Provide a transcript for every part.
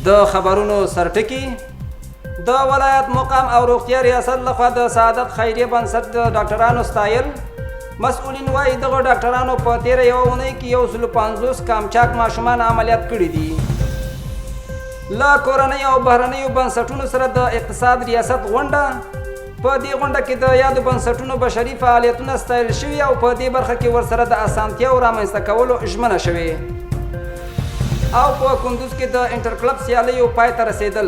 د خبرونو سرټکي: د ولایت مقام او روغتیا ریاست لخوا د سعادت خیریه بنسټ د ډاکټرانو ستایل. مسؤلین وايي دغو ډاکټرانو په تېره یوه اونۍ کې 150 کامچاک ماشومان عملیات کړي دي. له کورنیو او بهرنیو بنسټونو سره د اقتصاد ریاست غونډه. په دې غونډه کې د یادو بنسټونو بشري فعالیتونه ستایل شوي او په دې برخه کې ورسره د اسانتیاو رامنځته کولو ژمنه شوې. او په کندوز کې د انټرکلب سیالیو پای ته رسېدل.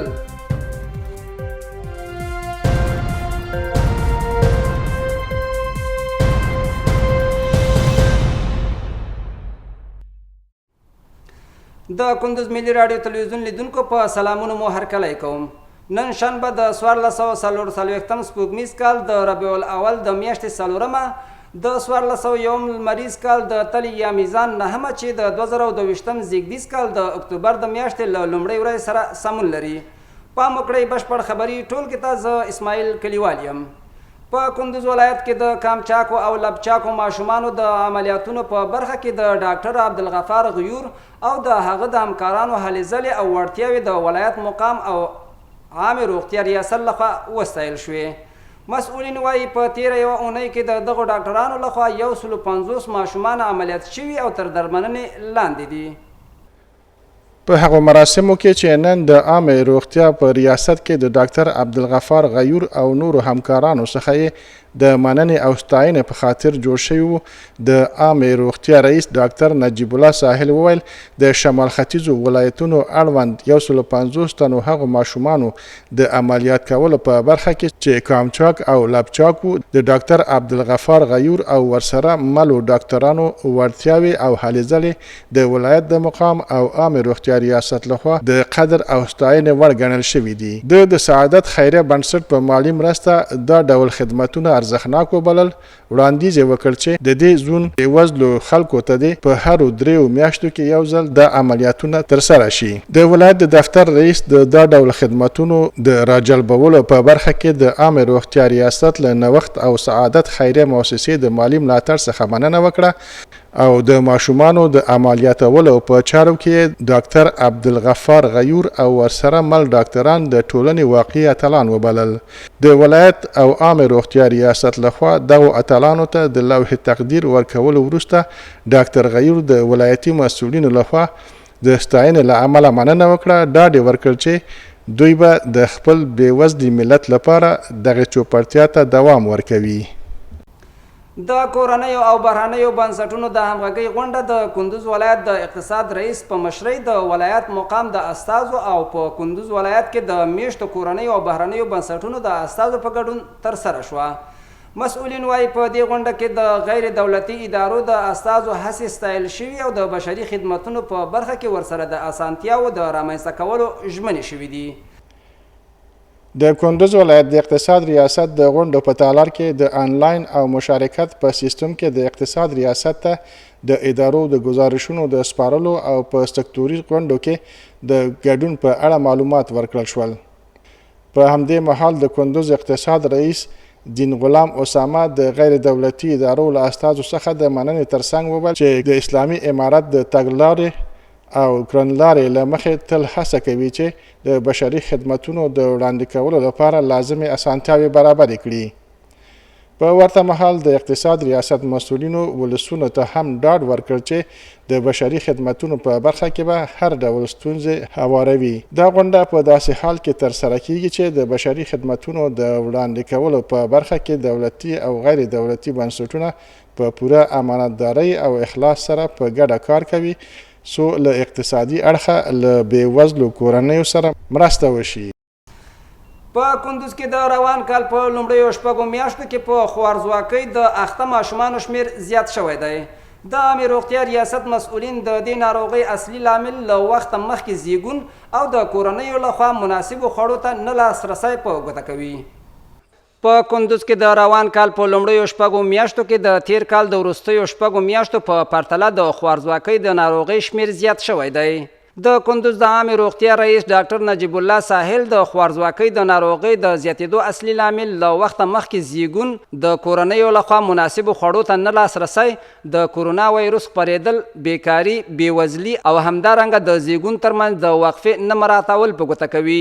د کندوز ملي راډیو تلویزیون لیدونکو په سلامونو مو هرکلی کوم. نن شنبه د 1444 سپوږمیز کال د ربیع الاول د میاشتې څلورمه، د 1401 لمریز کال د تلې یا میزان نهمه چې د 2022 زیږدیز کال د اکتوبر د میاشتې له لومړۍ ورځې سره سمون لري. پام وکړئ بشپړ خبري ټولګې ته، زه اسماعیل کلیوال یم. په کندوز ولایت کې د کامچاکو او لبچاکو ماشومانو د عملیاتونو په برخه کې د ډاکټر عبدالغفار غیور او د هغه د همکارانو هلې ځلې او وړتیاوې د ولایت مقام او عامې روغتیا ریاست لخوا وستایل شوې. مسؤلین وايي په تېره یوه اونۍ کې د دغو ډاکټرانو لخوا 150 ماشومان عملیات شوي او تر درملنې لاندې دي. په هغو مراسمو کې چې نن د عامې روغتیا په ریاست کې د ډاکتر عبدالغفار غیور او نورو همکارانو څخه یې د مننې او ستاینې په خاطر جوړ شوي وو، د عامې روغتیا رئیس ډاکتر نجیب الله ساحل وویل، د شمال ختیځو ولایتونو اړوند 150 تنو هغو ماشومانو د عملیات کولو په برخه کې چې کامچاک او لبچاک وو، د ډاکتر عبدالغفار غیور او ورسره ملو ډاکترانو وړتیاوې او هلې ځلې د ولایت د مقام او عامې روغتیا ریاست لخوا د قدر او ستاینې وړ ګڼل شوي دي. ده د سعادت خیریه بنسټ په مالي مرسته دا ډول خدمتونه ارزښتناک وبلل، وړاندیز یې وکړ چې د دې زون بېوزلو خلکو ته دې په هرو درېیو میاشتو کې یو ځل دا عملیاتونه ترسره شي. د ولایت د دفتر رئیس د دا ډول خدمتونو د راجلبولو په برخه کې د عامې روغتیا ریاست له نوښت او سعادت خیریه موسسې د مالي ملاتړ څخه مننه وکړه او د ماشومانو د عملیاتولو په چارو کې یې ډاکتر عبدالغفار غیور او ورسره مل ډاکتران د ټولنې واقعي اتلان وبلل. د ولایت او عامې روغتیا ریاست له خوا دغو اتلانو ته د لوح تقدیر ورکولو وروسته ډاکتر غیور د ولایتي مسؤلینو له خوا د ستاینې له امله مننه وکړه، ډاډ یې ورکړ چې دوی به د خپل بې وزلي ملت لپاره دغې چوپړتیا ته دوام ورکوي. د کورنیو او بهرنیو بنسټونو د همغږۍ غونډه د کندوز ولایت د اقتصاد رئیس په مشرۍ د ولایت مقام د استازو او په کندوز ولایت کې د میشتو کورنیو او بهرنیو بنسټونو د استازو په ګډون ترسره شوه. مسؤلین وايي، په دې غونډه کې د غیر دولتي ادارو د استازو هڅې ستایل شوي او د بشري خدمتونو په برخه کې ورسره د اسانتیاوو د رامنځته کولو ژمنې شوې دي. د کندز ولایت د اقتصاد ریاست د غونډو په تالار کې د انلاین او مشارکت په سیستم کې د اقتصاد ریاست ته د ادارو د ګزارشونو د سپارلو او په سکتوري غونډو کې د ګډون په اړه معلومات ورکړل شول. په همدې مهال د کندز اقتصاد رئیس دین غلام اسامه د غیر دولتي ادارو له استازو څخه د مننې ترڅنګ وویل چې د اسلامي امارت د تګلارې او کړنلارې له مخې تل هڅه کوي چې د بشري خدمتونو د وړاندې کولو لپاره لازمې اسانتیاوې برابرې کړي. په ورته مهال د اقتصاد ریاست مسؤلینو ولسونو ته هم ډاډ ورکړ چې د بشري خدمتونو په برخه کې به هر ډول ستونزې هواروي. دا غونډه په داسې حال کې ترسره کېږي چې د بشري خدمتونو د وړاندې کولو په برخه کې دولتي او غیر دولتي بنسټونه په پوره امانتدارۍ او اخلاص سره په ګډه کار کوي څو له اقتصادي اړخه له بې وزلو کورنیو سره مرسته وشي. په کندوز کې د روان کال په لومړیو شپږو میاشتو کې په خوارځواکۍ د اخته ماشومانو شمېر زیات شوی دی. د عامې روغتیا ریاست مسؤلین د دې ناروغۍ اصلي لامل له وخته مخکې زیږون او د کورنیو له خوا مناسبو خوړو ته نه لاسرسی په ګوته کوي. په کندوز کې د روان کال په لومړیو شپږو میاشتو کې د تېر کال د وروستیو شپږو میاشتو په پرتله د خوارځواکۍ د ناروغۍ شمېر زیات شوی دی. د کندوز د عامې روغتیا رئیس ډاکټر نجیب الله ساحل د خوارځواکۍ د ناروغۍ د زیاتېدو اصلي لامل له وخته مخکې زیږون، د کورنیو لخوا مناسبو خوړو ته نه لاسرسی، د کورونا ویروس خپرېدل، بېکاري، بېوزلي او همدارنګه د زیږون ترمنځ د وقفې نه مراعتول په ګوته کوي.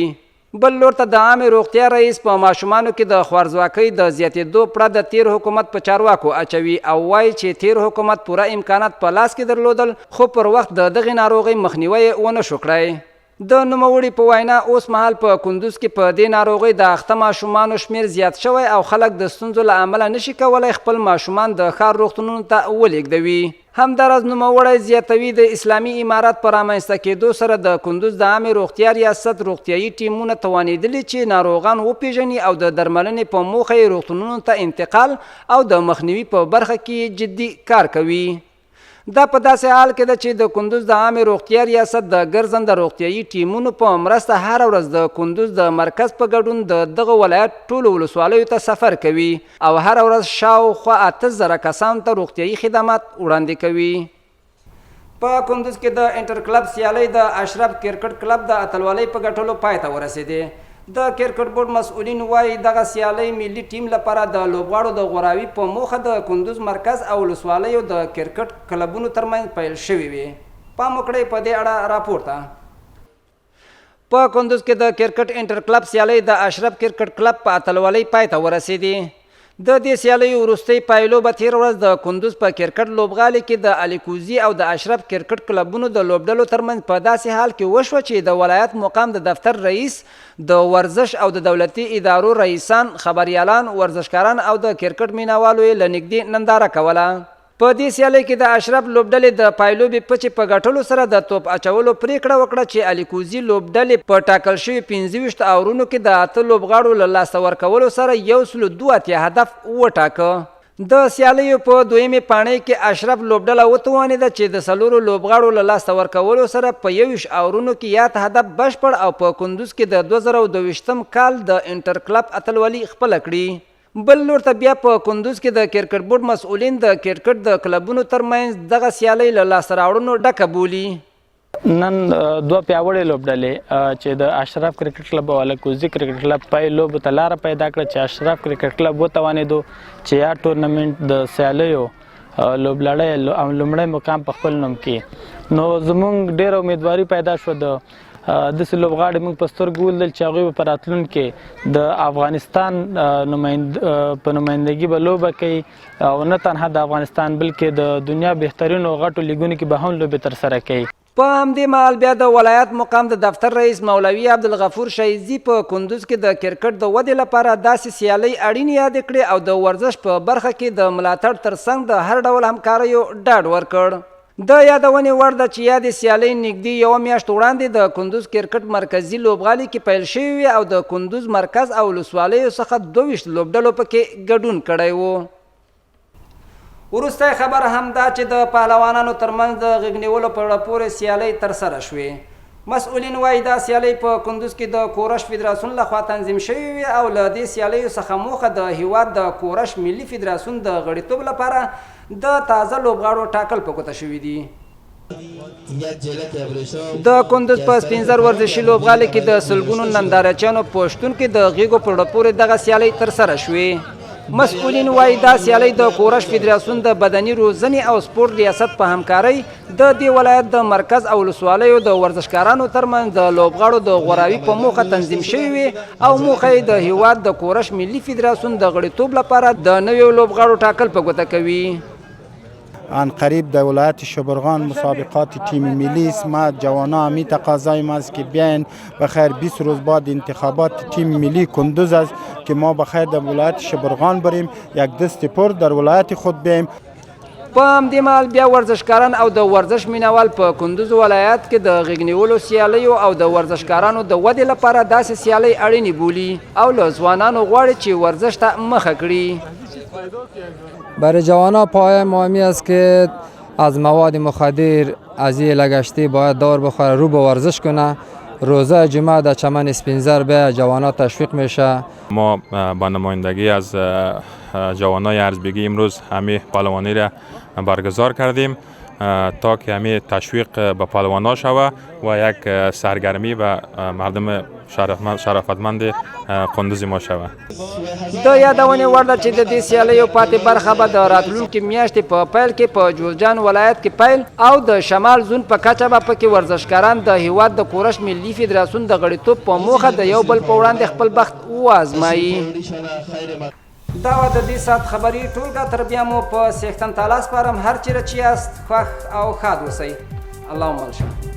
بل لور ته د عامې روغتیا رئیس په ماشومانو کې د خوارځواکۍ د زیاتېدو پړه د تېر حکومت په چارواکو اچوي او وايي چې تېر حکومت پوره امکانات په لاس کې درلودل خو پر وخت د دغې ناروغۍ مخنیوی یې ونه شو کړای. د نوموړي په وینا اوس مهال په کندوز کې په دې ناروغۍ د اخته ماشومانو شمېر زیات شوی او خلک د ستونزو له امله نه شي کولای خپل ماشومان د ښار روغتونونو ته ولېږدوي. همداراز نوموړی زیاتوي، د اسلامي امارت په رامنځته کېدو سره د کندوز د عامې روغتیا ریاست روغتیايي ټیمونه توانېدلي چې ناروغان وپېژني او د درملنې په موخه یې روغتونونو ته انتقال او د مخنیوي په برخه کې یې جدي کار کوي. دا په داسې حال کې ده چې د کندوز د عامې روغتیا ریاست د ګرځنده روغتیايي ټیمونو په مرسته هره ورځ د کندوز د مرکز په ګډون د دغه ولایت ټولو ولسوالیو ته سفر کوي او هره ورځ شاوخوا 8000 کسانو ته روغتیايي خدمات وړاندې کوي. په کندوز کې د انټر کلب سیالۍ د اشرف کرکټ کلب د اتلولۍ په ګټلو پای ته ورسېدې. د کرکټ بورډ مسؤلین وايي، دغه سیالۍ ملي ټیم لپاره د لوبغاړو د غوراوي په موخه د کندوز مرکز او ولسوالیو د کرکټ کلبونو ترمنځ پیل شوې وې. پام وکړئ په دې اړه راپور ته. په کندوز کې د کرکټ انټر کلب سیالۍ د اشرف کرکټ کلب په اتلولۍ پای ته ورسېدې. د دې سیالیو وروستۍ پایلوبه تېره ورځ د کندوز په کرکټ لوبغالي کې د الیکوزي او د اشرف کرکټ کلبونو د لوبډلو ترمنځ په داسې حال کې وشوه چې د ولایت مقام د دفتر رئیس، د ورزش او د دولتي ادارو رئیسان، خبریالان، ورزشکاران او د کرکټ مینهوالو یې له نږدې ننداره کوله. په دې سیالۍ کې د اشرف لوبډلې د پایلوبې پچې په ګټلو سره د توپ اچولو پرېکړه وکړه چې الیکوزي لوبډلې په ټاکل شوي 25 اورونو کې د 8 لوبغاړو له لاسه ورکولو سره 182 هدف وټاکه. د سیالیو په دویمې پاڼۍ کې اشرف لوبډله وتوانېده چې د 4 لوبغاړو له لاسه ورکولو سره په 21 اورونو کې یاد هدف بشپړ او په کندوز کې د 2022 کال د انټر کلب اتلولي خپله کړي. بل لور ته بیا په کندوز کې د کرکټ بورډ مسؤلین د کرکټ د کلبونو ترمنځ دغه سیالۍ له لاسته راوړنو ډکه بولي. نن دوه پیاوړې لوبډلې چې د اشرف کرکټ کلب او الکوزي کرکټ کلب پای لوبو ته لاره پیدا کړه چې اشرف کرکټ کلب وتوانېدو چې یاد ټورنمنټ د سیالیو لوبلړۍ او لومړی مقام په خپل نوم کې، نو زمونږ ډېره امیدواري پیدا شوه. د داسې لوبغاړي موږ په سترګو ولیدل چې هغوی به په راتلونکي د افغانستان په نمایندګي به لوبه کوي او نه تنها د افغانستان بلکې د دنیا بهترینو غټو لیګونو کې به هم لوبې ترسره کوي. په همدې مهال بیا د ولایت مقام د دفتر رئیس مولوي عبدالغفور شهیدزي په کندوز کې د کرکټ د ودې لپاره داسې سیالۍ اړینې یادې کړې او د ورزش په برخه کې د ملاتړ ترڅنګ د هر ډول همکاریو ډاډ ورکړ. د یادونې وړ ده چې یادې سیالۍ نږدې یوه میاشت وړاندې د کندوز کرکټ مرکزي لوبغالي کې پیل شوې وې او د کندوز مرکز او ولسوالیو څخه 22 لوبډلو پکې ګډون کړی وو. وروستی خبر هم دا چې د پهلوانانو ترمنځ د غېږنیولو په زړه پورې سیالۍ ترسره شوې. مسؤلین وايي دا سیالۍ په کندوز کې د کورش فدراسیون لخوا تنظیم شوې وې او له دې سیالیو څخه موخه د هیواد د کورش ملي فدراسیون د غړیتوب لپاره د تازه لوبغاړو ټاکل په ګوته شوي دي. د کندوز په سپینزر ورزشي لوبغالي کې د سلګونو نندارچیانو په شتون کې د غېږو په زړه پورې دغه سیالۍ ترسره شوې. مسؤلین وايي دا سیالۍ د کورش فدراسیون د بدني روزنې او سپورت ریاست په همکارۍ د دې ولایت د مرکز او ولسوالیو د ورزشکارانو ترمنځ د لوبغاړو د غوراوي په موخه تنظیم شوې وې او موخه یې د هیواد د کورش ملي فدراسیون د غړیتوب لپاره د نویو لوبغاړو ټاکل په ګوته کوي. ان قریب در ولایت شبرغان مسابقات تیم ملی است. ما جوانا همی تقاضای ما است که بیاین بخیر 20 روز بعد انتخابات تیم ملی کندوز است که ما بخیر در ولایت شبرغان بریم، یک دست پر در ولایت خود بیایم. په همدې مهال بیا ورزشکاران او د ورزش مینوال په کندوز ولایت کې د غېږنیولو سیالیو او د ورزشکارانو د ودې لپاره داسې سیالۍ اړینې بولي او له ځوانانو غواړي چې ورزش ته مخه کړي. برای جوانان پایه مهمی است که از مواد مخدر از این لگشتی باید دار بخوره، رو به ورزش کنه. روزه جمعه در چمن اسپینزر به جوانان تشویق میشه. ما با نمایندگی از جوانای ارزبگی امروز همه پهلوانی را برگزار کردیم. تا که همی تشویق به پهلوانا شوه و یک سرگرمی به مردم شرافتمند قندوز ما شوه. د یادونې وړ ده چې د دې سیالیو پاتې برخه به د راتلونکې میاشتې په پیل کې په جوزجان ولایت کې پیل او د شمال زون په کچه به پکې ورزشکاران د هیواد د کورش ملي فدراسیون د غړیتوب په موخه د یو بل په وړاندې خپل بخت وازمایي. دا وه د دې ساعت خبري ټولګه. تر بیا مو په څښتن تعالی سپارم. هر چېرې چې یاست خوښ او ښاد اوسئ. الله مو مل شه.